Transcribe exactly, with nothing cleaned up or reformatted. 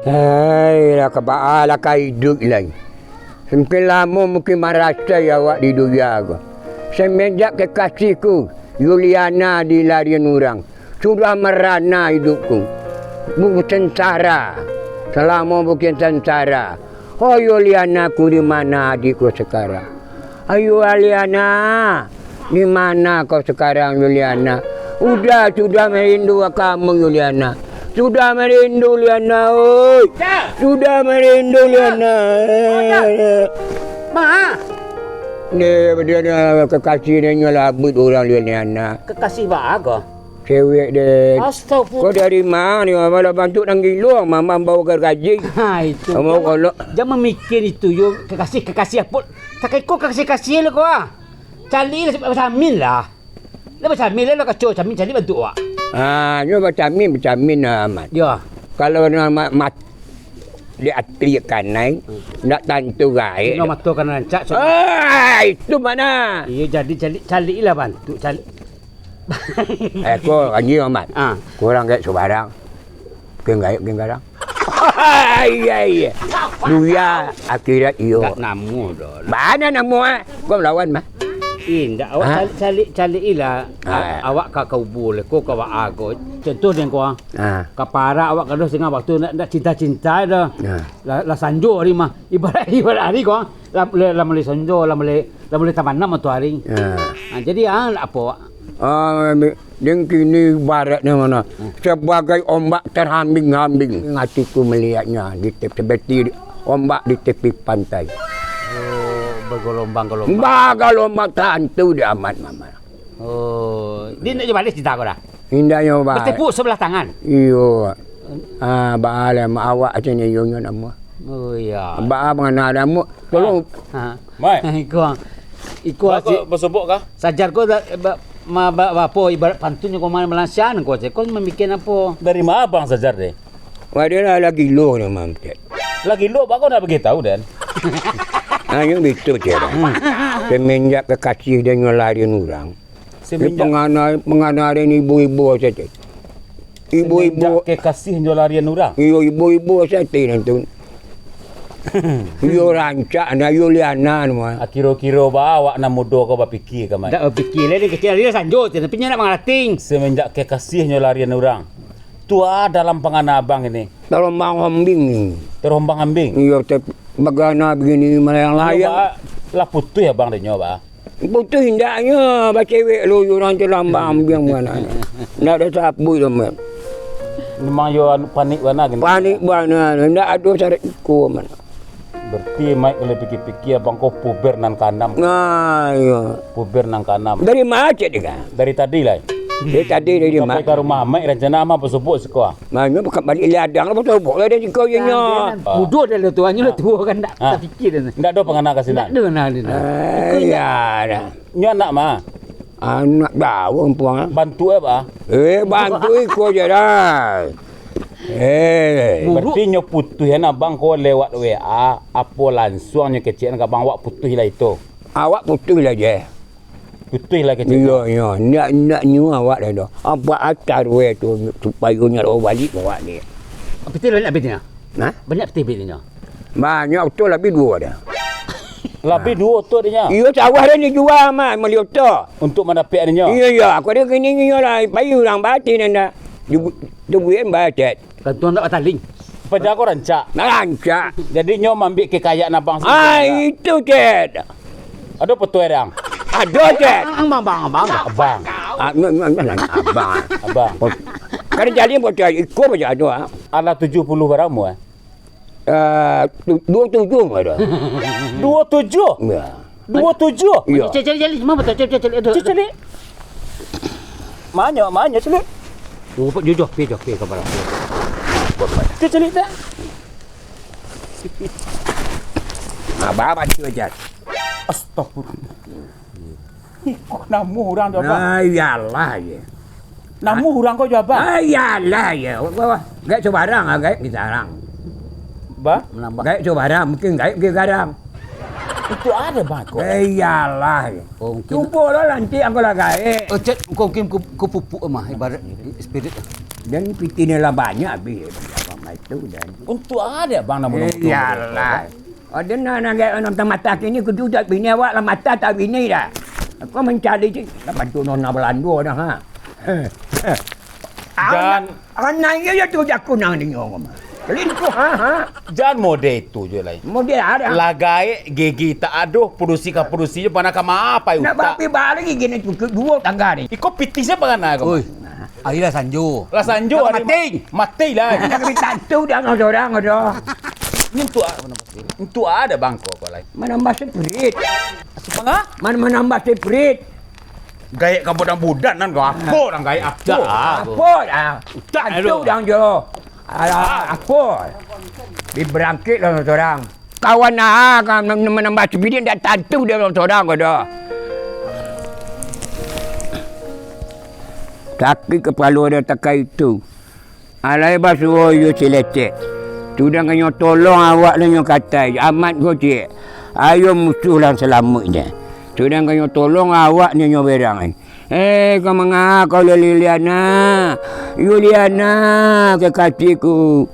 Hai, lah ka baa lah ka iduik lai. Samakin lamo makin marasai awak di dunia ko. Samanjak kekasihku, Yuliana dilarian urang, sudah marana iduikku. Bukan sansara, salamo bukan sansara. Oh, Yuliana ku di mana adikku sekarang? Ayo, Aliana, di mana kau sekarang, Yuliana? Udah, sudah merindu kamu, Yuliana. Sudah merindu, Liana, oi. Sudah merindu, Liana. Ma. Ni, dia, dia, kekasih dia nyo lah abut urang, Liana. Kekasih baa ko? Cewek deh. Astagfirullah. Kau dari mana ni? Malah bantuak nan gilo, mamam bau gargaji. Ha, itu. Kamu jangan, kalau jan mamikir itu, yo, kekasih, kekasih apa? Takai ko kekasih-kasih lah kau, ah. Caliak lah, bacamin lah. Lah bacamin lah, lah kacau, camin, caliak bantuak awak. Ah, nyo bacamin, bacamin lah, Mat. Yo. Kalau nak ma-, mat-, di atri kanai, hmm, ndak tantu gaek. Kino mato kan rancak, so. Ah, itu mana? Iyo, jadi caliak, caliak lah bantuak, caliak. Eh, ko, Haji Muhammad. Ah. Kurang gaek subarang. Ken gaek, ken garang. Iya, iya. Dunia akhirat iyo. Ndak namo doh. Bana namo, ah? Ko lawan mah. Eh, ndak, awak, ha? Caliak, caliak, caliak ilah. Ha. A-, awak ka, ka ubur leh, ko ka baa ko. Contoh den ko, ah. Ha. Ka parak awak kaduo satangah wakatu ndak, ndak cinta-cinta doh. Ha. Lah, lah sanjo hari mah. Ibarat, ibarat hari ko, ah. Lah, lah, lah mulai sanjo, lah mulai, lah mulai tabanam matoari. Ha. Ha, jadi, ah, ndak apo awak. Ah, ambi-, den kini ibaratnyo mano? Hmm. Sabagai ombak tarhambing-hambing. Atiku malieknyo di te-, seperti ombak di tepi pantai. Oh, bagalombang-galombang. Bagalombang tantu di amat, Mamat. Oh, dia indak jo baleh cinta kau dah? Indak nyo baleh. Batepuk sabalah tangan? Iyo. Ah, baa lai, awak sini iyo nyo namo. Oh, iya. Baa mangana namo? Tolong. Ha. Mai. Iko, iko. Ba-, asyik ba-, basobok kah? Sajar ko da-, ba-, ma-, ba-, ba-, apo, ibarat pantunnyo ko ma-, malansian ko, ko mamikir apo? Dari ma abang Sajar deh? Wah, dia lah, lah gilo ni, Mam, cek. Lah gilo, baa kau ndak bagi tahu, Den? Hanyo bitu, cek. Hmm. Semenjak kekasih dia nyo larian urang, Semenjak pangana-, pangana den ibo-ibo sajo. Ibo-ibo. Semenjak kekasih nyo larian urang? Iyo, ibo-ibo sajo nan tu. Iyo rancak, nah, iyo lianan, mah. Ah, kiro-kiro baa awak nan mudo ko bapikia ka, Mat? Ndak bapikia lai, den kecek ari lah sanjo, tapi nyo ndak mangarating. Semenjak kekasih nyo larian urang. Tu a dalam pangana abang ini. Tarombang-ambing. Tarombang-ambing? Iyo, te-, bagana bagini, malayang-layang. Iyo, baa, lah putuih abang dek nyo, baa? Putuih indaknyo, bacewek lo, urang tarombang-ambing bana. Ndak ado sabuik doh, Mat. Memang yo anu, panik bana gini. Panik bana, ndak ado sarek iko, Mat. Berarti, Mat, kalau pikia-pikia, abang ko puber nan kaanam. Nah, iyo. Puber nan kaanam. Dari ma cek dek kau? Dari tadi lai. Dari tadi, dari ma? Sampai ka rumah Mat, rancana mah basobok siko. Mano bukan balik ladang lah, basobok lah dari siko inyo. Ah. Mudo dah lah tu, hanyo lah tuo kan, ndak tapikia dah. Ndak ado pangana ka sinan? Ndak ado pangana ka sinan. Ah, iyo dah. Nyo anak ma? Anak jauah ampuang, ah. Bantuak e, baa? Eh, bantuak iko je dah. Eh. Buruk. Berarti nyo putuih an abang ko lewat W A, apo lansuang nyo kecek an ka abang, awak putuih lah itu? Awak putuih lah je. Putuih lah kecek an. Iyo, iyo. Ndak, ndak nyo awak dah doh. Apo acar we tu, supayo nyo baliak awak ni. Pitih banyak pitih nyo? Hah? Banyak pitih pitih nyo? Banyak, oto labiah duo dah. Labiah duo oto dinyo? Iyo, sawah dah ni jua mah, mali oto. Untuk mandapek dinyo? Iyo, iyo, aku ado kini inyo lah, pai urang bati nan dah. Dubuik, dubuik bacet. Kantuang tak bataling. Paja ko rancak? Rancak. Jadi nyo maambiak kekayaan abang sendiri lah? Ah, itu, Cet. Ado foto e, Dang? Ado, Cet. Ang, ang, bang, bang, bang. Abang. Ah, no, no, no, no, abang. Abang. Kan jadi foto iko paja ado, ah. Alah tujuah puluah bara umua, eh? Eh, tu-, duo tujuah ado. Duo tujuah? Iyo. Duo tujuah? Iyo. Cek, cek, cek, ma batua, cek, cek, cek, aduh. Cek, cek, cek. Manyo, manyo, cek. Duo, jujur, pi, jujur, pi, kabar. Cek, cek, cek. Abah mati wajar. Astagfirullah. Iko namo urang tu, Abang? Ah, iyolah, ye. Namo urang ko jo, Abang? Ah, iyolah, ye. Wah, wah, wah. Gaek subarang, ah, gaek di garang. Ba? Gaek subarang, mungkin gaek di garang. Itu ado, Bang, ko? Eh, iyolah, ye. Oh, mungkin. Cubo lo, lantik angko lah gaek. Oh, cek, mungkin ku, ku pupuk mah, ibarat spirit. Dan pitinyo lah banyak, abih. Tu dah. Untuak a dek abang nan bunuah-bunuah? Iyolah. Ado nan, nan agak nonton mata kini, kudu tak bini awak lah, mata tak bini dah. Aku mancari cik, lah bantu nona Balando dah, ha. Jan. Anak, anak iyo, iyo tu jaku nang dinyo mah. Selingkuh, ha, ha. Jan model itu je lai. Model a dah. Lah gaek gigi tak ado, padusi ka padusi je, panah ka ma apai utak. Nak bapi balik gigi ni cukup duo tangga ni. Iko pitih sia pangana ko? Oi. Ari lah sanjo. Lah sanjo. Nak ari mati. Mati lah. Nak kami tantu dah nang sorang ado. Ni untuak a, untuak a dek abang ko lai? Manambah spirit. Sumanga? Man-, manambah spirit. Gaek ka budan-budan nan ko, apo nan gaek apo? Utak a. Apo dah? Utak tantu dah jo. Alah, apo? Dibarangkek lah nang sorang. Kawan a ka man-, manambah spirit, ndak tantu dah nang sorang ko dah. Sakik kapalo dah takai tu. Alai basuo iyo si lecek. Sudah kanyo tolong awak lah nyo katai, amat ko ciek. Ayo musuah lah salamaik nyo. Sudah kanyo tolong awak nyo, nyo berang ai. Eh, ka manga kau Liliana? Yuliana, kekasihku.